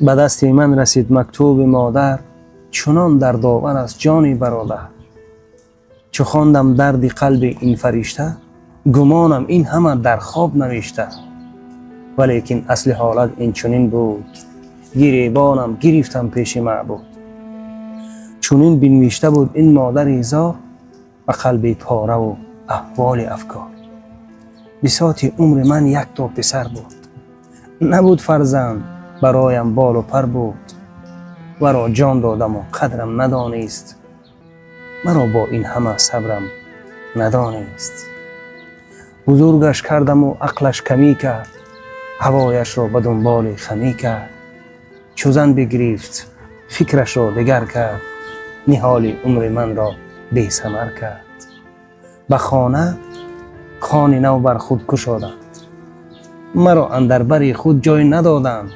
Ба дасти ман расид мактуби модар, чунон дардовар аст ҷони бародар. Чу хондам дарди қалби ин фаришта, гумонам ин ҳама дар хоб навишта. Валекин асли ҳолат ин чунин буд, гиребонам гирифтам пеши маъбуд. Чунин бинвишта буд ин модари зор, ба қалби пораву аҳволи афкор. Бисоти умри ман як то писар буд, набуд фарзанд бароям болу пар буд. Варо ҷон додаму қадрам надонист, маро бо ин ҳама сабрам надонист. Бузургаш кардаму ақлаш камӣ кард, ҳавояшро ба дунболи хамӣ кард. Чу зан бигирифт фикрашро дигар кард, ниҳоли умри манро бесамар кард. Ба хона хони нав бар худ кушоданд, маро андар бари худ ҷой надоданд.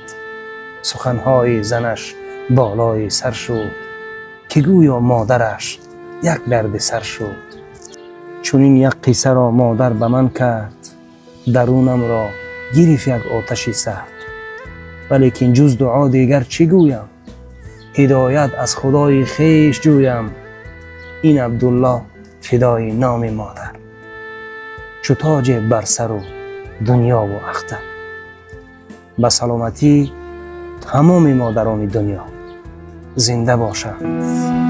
Суханҳои занаш болои сар шуд, ки гӯё модараш як дарди сар шуд. Чунин як қиссаро модар ба ман кард, дарунамро гирифт як оташи сард. Валекин ҷуз дуо дигар чӣ гӯям? Ҳидоят аз Худои хеш ҷӯям. Ин Абдулло фидои номи модар, чу тоҷе бар сару дунёву ахтар. Ба саломатӣ тамоми модарони дунё зинда бошанд.